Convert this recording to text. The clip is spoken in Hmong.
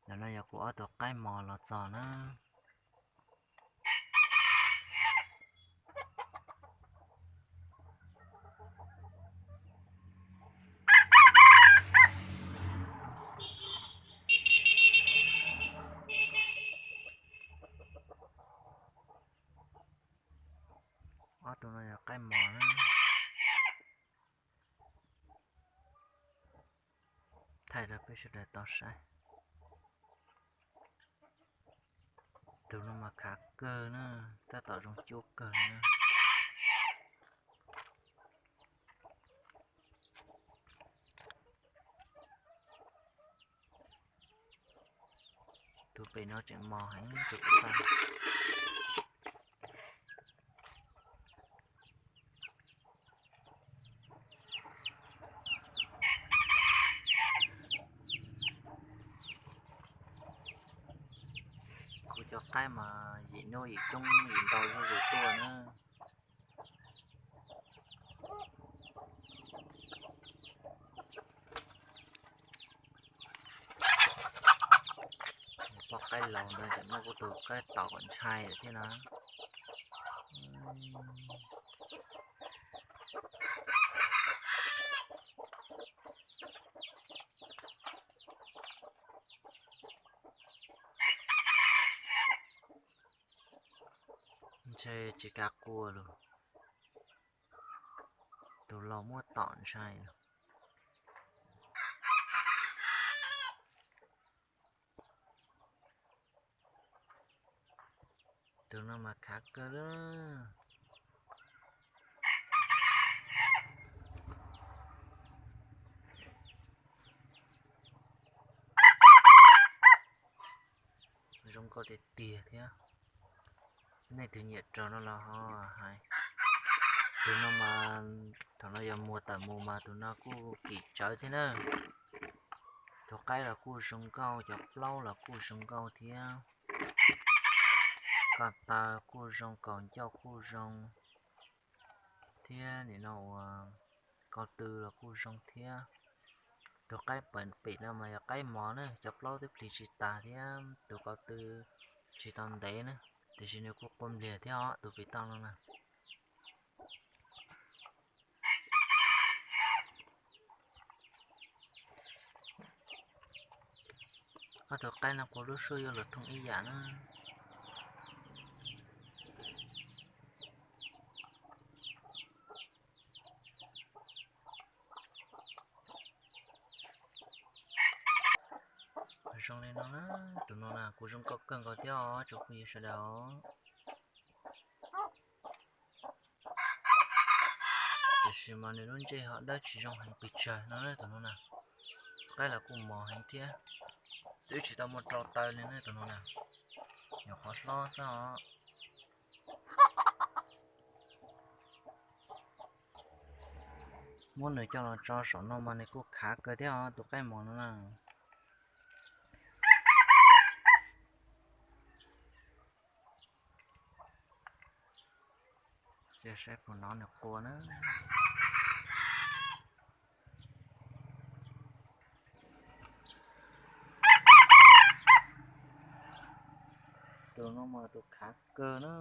Ntawm no yog kuv ob tug qaib mos los txog na. Ob tug no yog qaib mos na. Thaij rau peb sawv daws tau saib. Tus no mas khav kawg na, tab tom zoo cuab kawg na. Tus pem no tseem mos heev tus pem. Kuv cov qaib mas yim hnub yim coob yim ntau zuj zus tuaj na. Poj qaib laus ntawd ces muab kuv tus qaib tom kom ntshai lawm thiab na. Ntshe tsis kav qua lawm, tus laus muab tom ntshai lawm. Tus no mas khav kawg li. Zoo nkauj tiag tiag thiab. Nej twg nyiam rau no los ho hais. Tus no mas thaum no yog muag tawm mus mas tus no kuj kim tsawv thiab na. Tus qaib los kuj zoo nkauj, cov plaub los kuj zoo nkauj thiab. Ko taw kuj zoo, kaus ncauj kuj zoo thiab. Nim no uas ko tw los kuj zoo thiab. Tus qaib pem no mas yog qaib mos na, cov plaub twb plis tsis tas thiab, tus ko tw tsis tau ntev na, tiam sis nws kuj quaj npliag thiab os, tus pem toj no na. Ob tug qaib no quas lub suab yuav luag thooj ib yam na. Zoo li no na, tus no na kuj zoo nkauj kawg nkaus thiab os tsoom phooj ywg sawv daws. Tiam sis mas nws lub ntsej ho dawb tsis zoo heev pes tsawg no na tus no na. Qaib los kuj mos heev thiab. Twb tsis tau muaj rau taw li na tus no na. Nyuam qhuav hlob xwb os. Muab nws coj los tso saum no mas nws kuj khav kawg thiab os tus qaib mos no na. Cia saib puas hnov nws quaj na. Tus no mas tus khav kawg na.